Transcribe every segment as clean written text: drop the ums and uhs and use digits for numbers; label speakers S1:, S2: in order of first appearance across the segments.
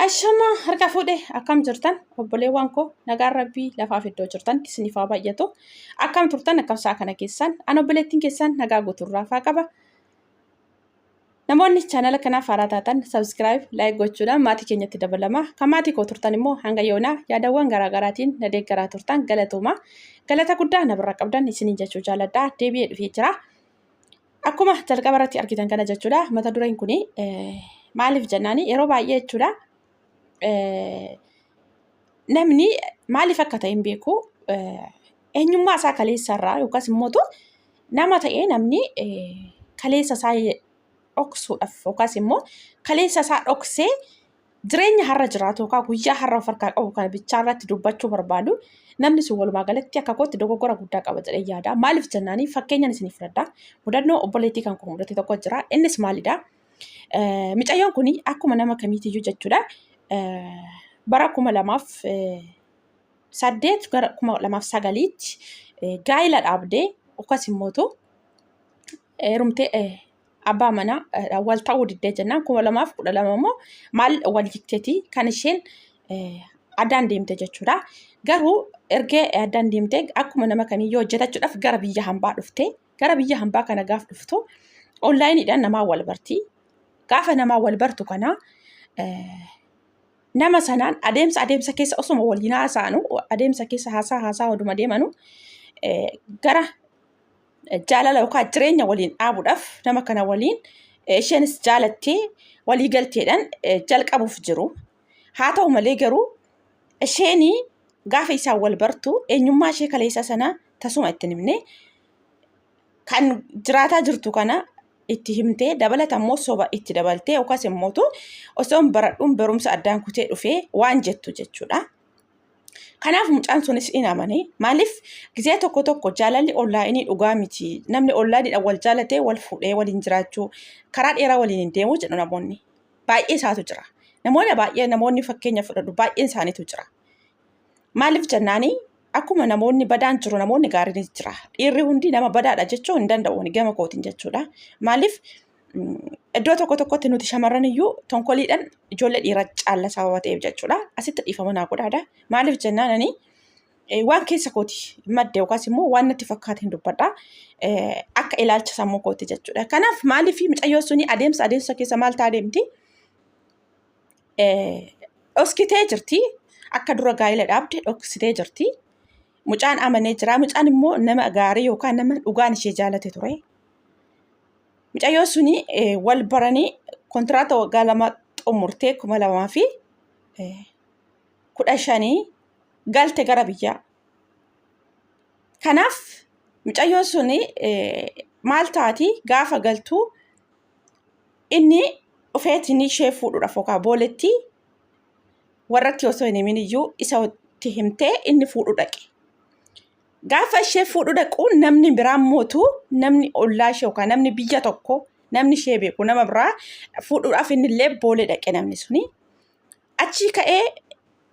S1: Ashama harka fuudhe, akkam jirtan obboleewwan koo? Nagaan Rabbii lafaaf iddoo jirtan isiniif haa baay'atu. Akkam turtan? Akkam sa'a kana keessan? An obboleettiin keessan nagaa guutuurraa faa qaba. Namoonni chaanala kanaaf haaraa taatan subscribe, like gochuudhaan maatii keenyatti dabalama. Kan maatii koo turtan immoo hanga yoonaa yaadawwan garaagaraatiin na deeggaraa turtan galatooma. Galata guddaa na birraa qabdan isiniin jechuu jaaladha. Deebi'ee dhufee jira. Akkuma jalqaba irratti argitan kana jechuudha. Mata dureen kun maaliif jennaani, yeroo baay'ee jechuudha, namni maaliif akka ta'e hin beeku, eenyummaa isaa kaleessa irraa yookaas immoo nama ta'ee namni kaleessa isaa dhoksuudhaaf yookaas immoo kaleessa isaa dhoksee jireenya har'a jiraatu yookaan guyyaa har'a of harkaa qabu kana bichaa irratti dubbachuu barbaadu, namni sun walumaa galatti akka kootti dogoggora guddaa qaba jedhee yaada. Maaliif jennaanii, fakkeenyaan isinii fudhadha. Mudannoo obboleettii kan koo mudate tokko jira. Innis maalidha? Micayyoon kun akkuma nama kamiitiyyuu jechuudha. Bara 2008 gara 2009tti gaa'ila dhaabdee yookaas immootu heerumtee abbaa manaa wal ta'uu diddee jennaan, 2012 immoo maal wal hiikteeti kan isheen addaan deemte jechuudha. Garuu ergee addaan deemte akkuma nama kamiyyuu hojjetachuudhaaf gara biyya hambaa dhufte. Gara biyya hambaa kana gaaf dhuftu onlaayiniidhaan namaa wal barti. Gaafa namaa wal bartu kana nama sanaan adeemsa adeemsa keessa osuma waliin haasa'anu, adeemsa keessa haasaa haasaa oduma deemanu, gara jaalala yookaan jireenya waliin dhaabuudhaaf nama kana waliin isheenis jaalattee walii galteedhaan jalqabuuf jiru. Haa ta'u malee garuu isheen gaafa isaan wal bartu eenyummaa ishee kaleessa sana tasuma itti hin himne. Kan jiraataa jirtu kana itti himtee, dabalata immoo soba itti dabaltee yookaas immoo osoo hin baradhuun barumsa addaan kutee dhufee waan jettu jechuudha. Kanaaf mucaan sunis in amane. Maaliif, gizee tokko tokko jaalalli onlaayinii dhugaa miti. Namni onlaayiniidhaan wal jaalatee wal fuudhee waliin jiraachuu karaa dheeraa waliin hin deemu jedhu namoonni. Baay'ee isaatu jira. Namoonni baay'ee, namoonni fakkeenya fudhadhu, baay'een isaaniitu jira. Maaliif jennaani, akkuma namoonni badaan jiru namoonni gaariinis jira. Dhiirri hundi nama badaadha jechuu hin danda'u ani gama kootiin jechuudha. Maaliif, iddoo tokko tokkotti nuti shamarran iyyuu tonkoliidhaan ijoollee dhiira caalla sababa ta'eef jechuudha. Asitti dhiifama naa godhaadha. Maaliif jennaan, ani waan keessa kooti madde yookaas immoo waan natti fakkaate hin dubbadha. Akka ilaalcha sammuu kooti jechuudha. Kanaaf maaliif, mucayyoo suni adeemsa adeemsa keessa maal ta'a deemti? Dhoksitee jirti. Akka dura gaa'ela dhaabde dhoksitee jirti. Mucaan amanee jira. Mucaan immoo nama gaarii yookaan nama dhugaan ishee jaalate ture. Mucayyoo suni wal baranii kontiraata waggaa 2 xumurtee 2015 galte gara biyyaa. Kanaaf mucayyoo suni maal taati, gaafa galtu inni dhufeetiin ishee fuudhuudhaaf yookaan booletti warratti osoo hin himin iyyuu isatti himtee inni fuudhuu dhaqe. Gaafa ishee fuudhuu dhaqu namni biraa mootu, namni ollaa ishee yookaan namni biyya tokko, namni ishee beeku nama biraa fuudhuudhaaf inni illee boolee dhaqe namni suni. Achii ka'ee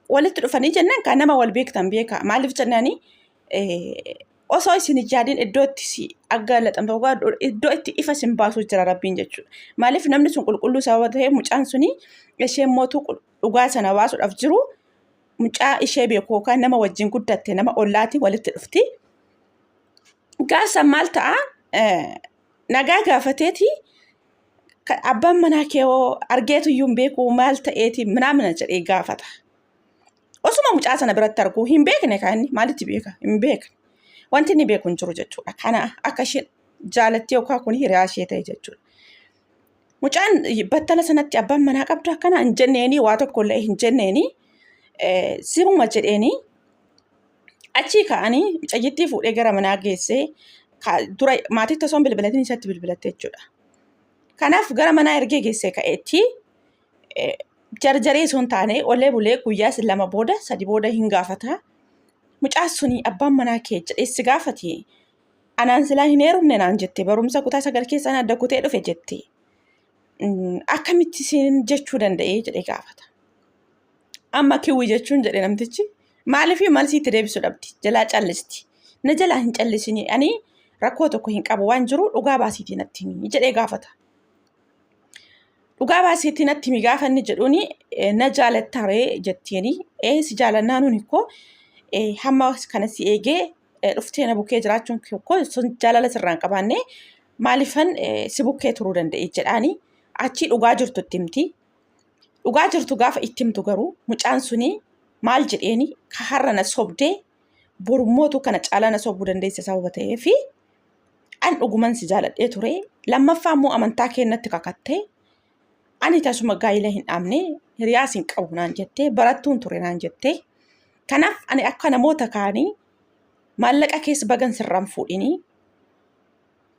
S1: walitti dhufanii jennaan, kan nama wal beektan beeka. Maaliif jennaani, osoo isin hin yaadin iddoo itti si agga laxamtu, iddoo itti ifa isin baasu jira Rabbiin jechuudha. Maaliif, namni sun qulqulluu sababa ta'eef mucaan suni isheen mootuu dhugaa sana baasuudhaaf jiru mucaa ishee beeku yookaan nama wajjin guddatte, nama ollaatiin walitti dhufti. Gaasa maal ta'a, nagaa gaafateeti, abbaan manaa kee hoo argeetu iyyuu hin beeku, maal ta'eeti minaamina jedhee gaafata. Osuma mucaa sana biratti arguu hin beekne, kan inni maalitti beeka hin beekne. Wanti inni beeku hin jiru jechuudha. Kana akka isheen jaalattee yookaan kun hiriyaa ishee ta'e jechuudha. Mucaan battala sanatti abbaan manaa qabdu akkana hin jenneeni, waa tokko illee hin jenneeni, siruma jedheeni. Achii ka'anii mucayyittii fuudhee gara manaa geessee, dura maatiitti osoo hin bilbilatin isatti bilbilatte jechuudha. Kanaaf gara manaa ergee geessee ka'eetti jarjaree osoo hin taane olee bulee guyyaa 2 booda 3 booda hin gaafata. Mucaa suni abbaan manaa kee jedhee si gaafate. Anaan silaa hin heerumne naan jette, barumsa kutaa 9 keessaan adda kutee dhufe jette. Akkamitti siin jechuu danda'ee jedhee gaafata. Amma kiwwi jechuun jedhe namtichi. Maaliif, malsii itti deebisuu dhabdi, jalaa callisti. Na jalaa hin callisinii, ani rakkoo tokko hin qabu, waan jiru dhugaa baasiitii natti himi jedhee gaafata. Dhugaa baasiitti natti himi gaafa inni jedhuuni na jaalattaree jetteeni. Ee si jaalannaa nuni koo hamma kana si eegee dhuftee na bukkee jiraachuun koo sun jaalala sirraan qabaanne maaliifan si bukkee turuu danda'e jedhaani. Achii dhugaa jirtu itti himti. Dhugaa jirtu gaafa itti himtu garuu mucaan suni maal jedheeni ka har'a na sobdee borummootu kana caalaa na sobuu dandeessa sababa ta'eefi an dhuguman si jaaladhee ture. Lammaffaa immoo amantaa kee natti kakattee ani tasuma gaa'ila hin dhaabne hiriyaas hin qabu naan jettee barattuun ture naan jettee. Kanaaf ani akka namoota kaanii maallaqa keessa bagan sirraan fuudhinii.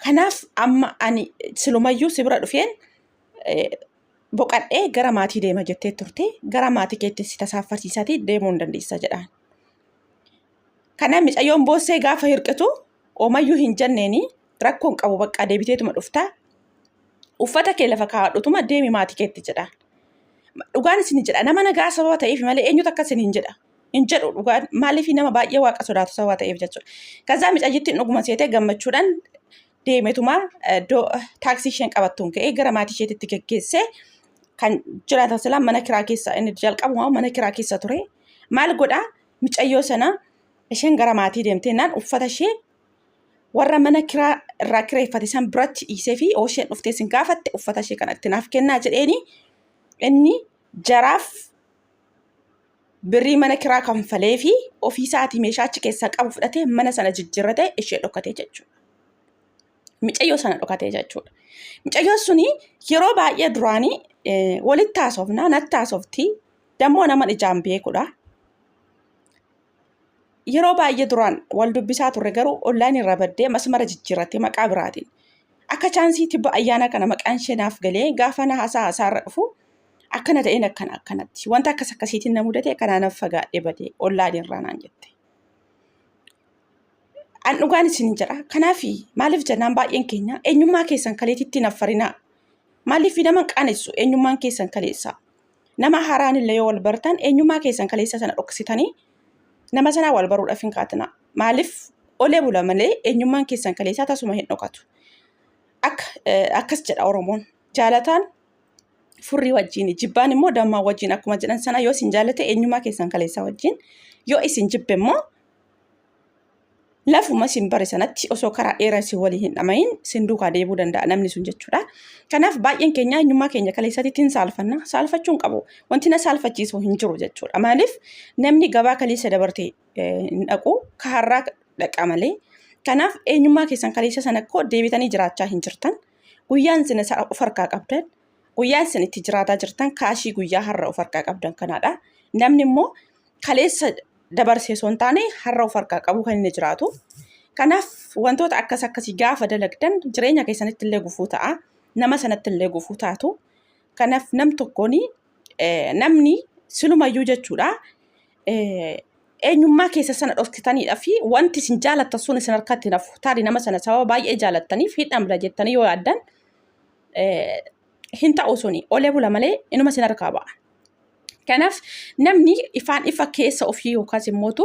S1: Kanaaf amma ani silumayyuu si bira dhufeen boqadhee gara maatii deema jettee turte gara maatii keetti si tasaaffarsiisaatii deemuu hin dandeessa jedhaan. Kana micayyoon boossee gaafa hirqitu oomayyuu hin jenneeni rakkoo hin qabu baqqaa deebiteetuma dhufta. Uffata kee lafa kaa'adhutuma deemi maatii keetti jedhaan. Dhugaan isin jedha nama nagaa sababa ta'eef malee eenyutu akka isin hin jedha. Hin jedhu dhugaan maaliif nama baay'ee waaqa sodaatu sababa ta'eef jechuudha. Kazaa micayyittiin dhuguma seetee gammachuudhaan deemetuma iddoo taaksii isheen qabattuun ka'ee gara maatii isheetitti geggeessee kan jiraatan silaa mana kiraa keessa inni jalqabuma mana kiraa keessa ture. Maal godhaa micayyoo sana isheen gara maatii deemtee naan uffata ishee warra mana kiraa irraa kireeffate san biratti dhiisee fi yoo isheen dhuftee sin gaafatte uffata ishee kana itti naaf kennaa jedheeni inni jaraaf birrii mana kiraa kanfalee fi ofii isaatii meeshaa achi keessaa qabu fudhatee mana sana jijjiirratee ishee dhokatee jechuudha. Micayyoo sana dhokatee jechuudha. Micayyoon suni yeroo baay'ee duraanii walitti haasofna natti haasofti dammoo nama ijaan beekudha. Yeroo baay'ee duraan wal dubbisaa turre garuu onlaayinii irraa baddee masmara jijjiirrattee maqaa biraatiin. Akka chaansii tibba ayyaana kana maqaan ishee naaf galee gaafa na haasaa haasaa irra dhufu akkana ta'een akkana akkanatti wanta akkas akkasiitiin na mudate kanaa nan fagaadhee badee onlaayinii irraa naan jette. An dhugaan isin jedha. Kanaaf maaliif jennaan baay'een keenya eenyummaa keessan kaleetitti hin affarinaa. Maaliif nama hin qaanessu eenyummaan keessan kaleessa. Nama haaraan illee yoo wal bartan eenyummaa keessan kaleessa sana dhoksitanii nama sanaa wal baruudhaaf hin kaatinaa. Maaliif olee bula malee eenyummaan keessan kaleessaa tasuma hin dhokatu. Akka akkas jedha Oromoon. Jaalataan furrii wajjin jibbaan immoo dammaa wajjin akkuma jedhan sana yoo isin jaalate eenyummaa keessan kaleessaa wajjin yoo isin jibbe immoo lafuma isin bare sanatti osoo karaa dheeraa isin waliin hin dhamahin isin duukaa deebuu danda'a namni sun jechuudha. Kanaaf baay'een keenya eenyummaa keenya kaleessatti hin saalfanna. Saalfachuu hin qabu. Wanti na saalfachiisu hin jiru jechuudha. Maaliif namni gabaa kaleessa dabarte hin dhaqu ka har'aa dhaqa malee. Kanaaf eenyummaa keessan kaleessa sana koo deebitanii jiraachaa hin jirtan. Guyyaan isin isa of harkaa qabdan, guyyaan isin itti jiraataa jirtan kaashii guyyaa har'a of harkaa qabdan kanaadha. Namni immoo kaleessa dabarsee osoo hin taane har'a of harkaa qabu kan inni jiraatu. Kanaaf wantoota akkas akkasii gaafa dalagdan jireenya keessanitti illee gufuu ta'a. Nama sanatti illee gufuu taatu. Kanaaf nam tokkoon namni silumayyuu jechuudha. Eenyummaa keessa sana dhoksitaniidha fi wanti isin jaalattan sun isin harkatti hin hafu. Tarii nama sana sababa baay'ee jaalattaniif hin dhabna jettanii yoo yaaddan hin ta'u suni olee bula malee inuma isin harkaa ba'a. Kanaaf namni ifaan ifa keessa ofii yookaas immootu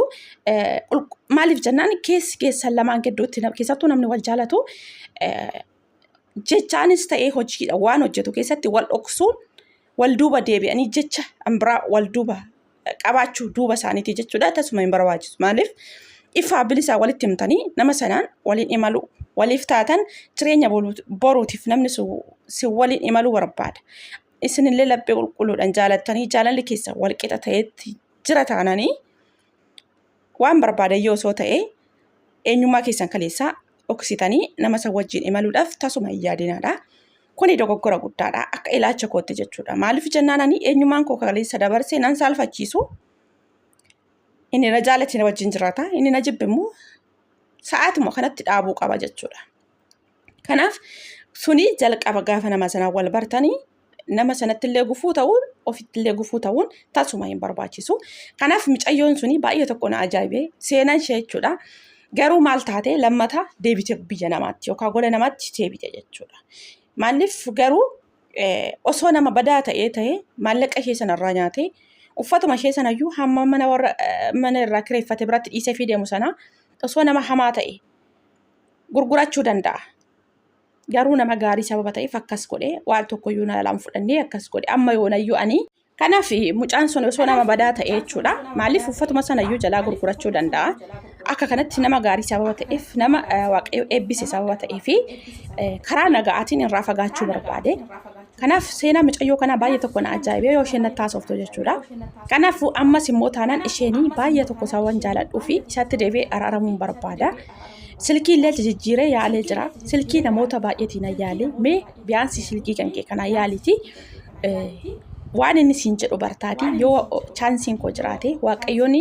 S1: maaliif jennaan keessi keessan lamaan gidduutti keessattuu namni wal jaalatu jechaanis ta'ee hojiidha waan hojjetu keessatti wal dhoksuun wal duuba deebi'anii jecha biraa wal duuba qabaachuu duuba isaaniiti jechuudha tasuma hin barbaachisu. Maaliif ifaa bilisaa walitti himtanii nama sanaan waliin imaluu waliif taatan jireenya boruutiif namni si waliin imaluu barbaada. Isinillee laphee qulqulluudhaan jaalattanii jaalalli keessa wal qixa ta'etti jira taananii waan barbaadan yoo osoo ta'e eenyummaa keessan kaleessaa dhoksitanii nama san wajjin imaluudhaaf tasuma hin yaadinaadha. Kuni dogoggora guddaadha akka ilaalcha kootti jechuudha. Maaliif jennaan ani eenyummaan koo kaleessa dabarse nan saalfachiisu. Inni na jaalate na wajjin jiraata. Inni na jibbe immoo sa'aatuma kanatti dhaabuu qaba jechuudha. Kanaaf suni jalqaba gaafa nama sanaan wal bartanii nama sanatti illee gufuu ta'uun ofitti illee gufuu ta'uun tasuma hin barbaachisu. Kanaaf micayyoon suni baay'ee tokko na ajaa'ibee seenaan ishee jechuudha. Garuu maal taate lammata deebite biyya namaatti yookaan gola namaatti deebite jechuudha. Maaliif garuu osoo nama badaa ta'ee ta'ee maallaqa ishee sanarraa nyaatee uffatuma ishee sanayyuu hamma mana warra mana irraa kireeffate biratti dhiisee fi deemu sana osoo nama hamaa ta'e gurgurachuu danda'a. Garuu nama gaarii sababa ta'eef akkas godhe waan tokkoyyuu na lalaan fudhannee akkas godhe amma yoonayyuu ani. Kanaaf mucaan sun osoo nama badaa ta'e jechuudha. Maaliif uffatuma sanayyuu jalaa gurgurachuu danda'a. Akka kanatti nama gaarii sababa ta'eef nama Waaqayyo eebbise sababa ta'eef karaa naga'aatiin irraa fagaachuu barbaade. Kanaaf seenaa mucayyoo kanaa baay'ee tokko na ajaa'ibee yoo isheen natti haasoftu jechuudha. Kanaaf ammas immoo taanaan isheenii baay'ee tokko sababan jaaladhuu fi isatti deebi'ee araaramuun barbaada. Silkii illee jijjiiree yaalee jira. Silkii namoota baay'eetiin yaalee mee biyaansi silkii kan kee kanaa yaaliiti. Waan inni siin jedhu bartaati yoo chaansiin koo jiraate waaqayyoon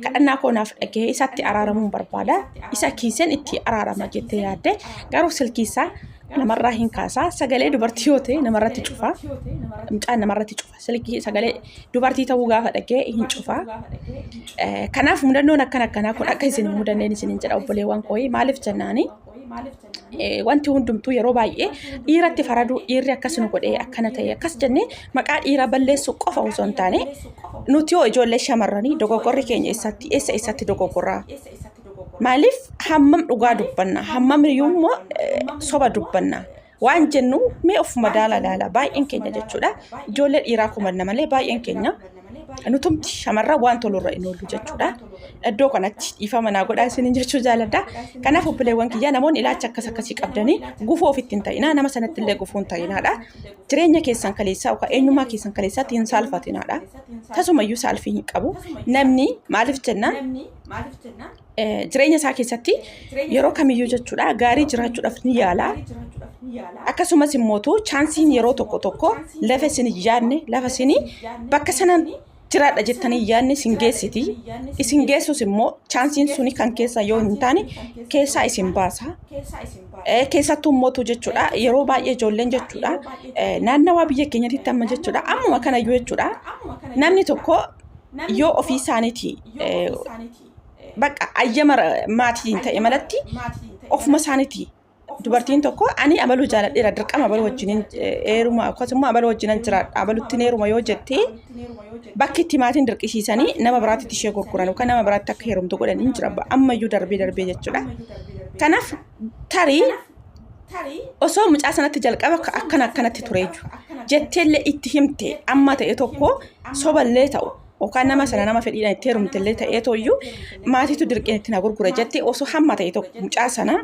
S1: kadhannaa koo naaf dhaga'ee isatti araaramuun barbaada. Isa kiiseen itti araarama jettee yaadde garuu silkii isaa namarraa hin kaasaa sagalee dubartii yoo ta'e namarratti cufa. Mucaan namarratti cufa. Silkii sagalee dubartii ta'uu gaafa dhaga'e hin cufa. Kanaaf mudannoon akkana akkanaa kun akka isin hin mudanneen isinin jedha obboleewwan koo maaliif jennaani wanti hundumtuu yeroo baay'ee dhiiratti faraduu dhiirri akkas nu godhee akkana ta'e akkas jennee maqaa dhiiraa balleessuu qofa osoo hin taane nuti yoo ijoollee shamarranii dogoggorri keenya eessatti eessa eessatti dogoggorraa maaliif hammam dhugaa dubbanna hammam iyyuu immoo soba dubbanna waan jennu mee of madaala laala baay'een keenya jechuudha ijoollee dhiiraa kumanna malee baay'een keenya nutumti shamarran waan tolurra hin oollu jechuudha. Iddoo kanatti dhiifama naa godhaa isiniin jechuu jaaladha. Kanaaf obboleewwan kiyyaa namoonni ilaalcha akkas akkasii qabdanii gufuu ofitti hin ta'inaa nama sanatti illee gufuu hin ta'inaadha. Jireenya keessan kaleessaa yookaan eenyummaa keessan kaleessaatti hin saalfatinaadha. Tasumayyuu saalfii hin qabu. Namni maaliif jennaan jireenya isaa keessatti yeroo kamiyyuu jechuudha gaarii jiraachuudhaaf ni yaala. Akkasumas immootu chaansiin yeroo tokko tokko lafa isin hin yaadne lafa isin bakka sana jiraadha jettanii hin yaadne isin geessiti. Isin geessus immoo chaansiin suni kan keessa yoo hin taane keessaa isin baasa. Keessattuu immootu jechuudha yeroo baay'ee ijoolleen jechuudha naannawaa biyya keenyatti amma jechuudha ammuma kanayyuu jechuudha namni tokko yoo ofii isaaniiti bakka ayyama maatiin ta'e malatti ofuma isaaniiti. Dubartiin tokko ani abaluu jaaladheera dirqama abaluu wajjinin heeruma akkasuma abaluu wajjinan jiraadha abaluttiin heeruma yoo jettee bakki itti maatiin dirqisiisanii nama biraatti ishee gurguran yookaan nama biraatti akka heerumtu godhan hin jira ammayyuu darbee darbee jechuudha. Kanaaf tarii osoo mucaa sanatti jalqaba akkana akkanatti tureeyyu jetteellee itti himte amma ta'e tokko soballee ta'u yookaan nama sana nama fedhiidhaan itti heerumtellee ta'ee tooyyuu maatiitu dirqiin itti na gurgure jettee osoo hamma ta'e tokko mucaa sana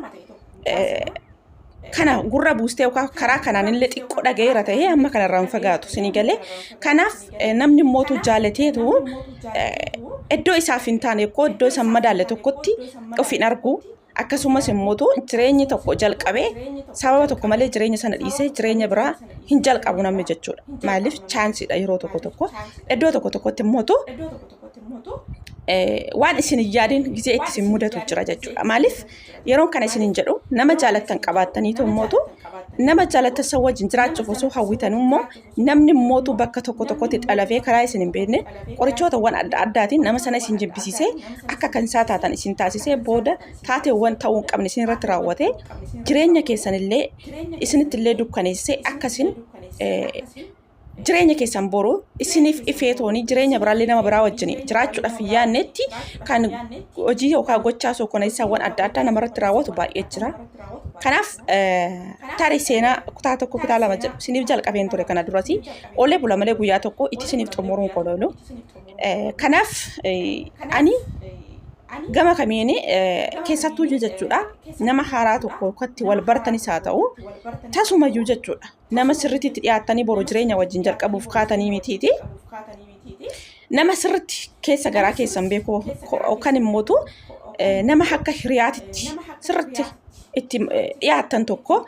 S1: kana gurra buustee yookaan karaa kanaan illee xiqqoo dhaga'eera ta'ee amma kanarraa hin fagaatu sinii galee. Kanaaf namni mootu jaalateetu iddoo isaaf hin taane koo iddoo isa hin madaalle tokkotti of hin argu. Akkasumas immoo jireenyi tokko jalqabee sababa tokko malee jireenya sana dhiisee jireenya biraa hin jalqabu namni jechuudha. Maaliif chaansiidha yeroo tokko tokko. Iddoo tokko tokkotti immoo waan isin hin yaadin gizee itti isin mudatu jira jechuudha. Maaliif yeroon kana isin hin jedhu nama jaalattan qabaattaniitu immootu nama jaalattan san wajjin jiraachuuf osoo hawwitan immoo namni immootu bakka tokko tokkotti xalafee karaa isin hin beekne qorichootawwan adda addaatiin nama sana isin jibbisiisee akka kan isaa taatan isin taasisee booda taateewwan ta'uu hin qabne isin irratti raawwatee jireenya keessan illee isinitti illee dukkaneessee akka isin jireenya keessan boru isiniif ifeetooni jireenya biraallee nama biraa wajjin jiraachuudhaaf hin yaadnetti kan hojii yookaan gochaa suukaneessaawwan adda addaa namarratti raawwatu baay'ee jira. Kanaaf tarii seenaa kutaa tokko kutaa lama jedhu isiniif jalqabeen ture kana durasi oolee bula malee guyyaa tokko itti isiniif xumuruun koloolu. Kanaaf ani gama kamiin keessattuu jechuudha nama haaraa tokko akkatti wal bartanis haa ta'u tasumayyuu jechuudha. Nama sirriitti itti dhiyaattanii boru jireenya wajjin jalqabuuf kaatanii mitiiti. Nama sirriitti keessa garaa keessan beeku yookaan immootu nama akka hiriyaatitti sirriitti itti dhiyaattan tokko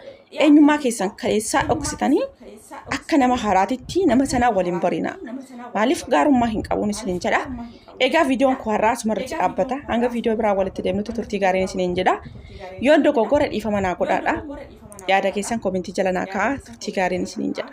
S1: eenyummaa keessan kaleessaa dhoksitanii akka nama haaraatitti nama sanaa waliin barina. Maaliif gaarummaa hin qabuun isiniin jedha. Egaa viidiyoon koo har'aa asumarratti dhaabbata. Hanga viidiyoo biraa walitti deemnutti turtii gaariin isiniin jedha. Yoon dogoggora dhiifama naa godhaadha. Yaada keessan komentii jala naa kaa'aa. Turtii gaariin isiniin jedha.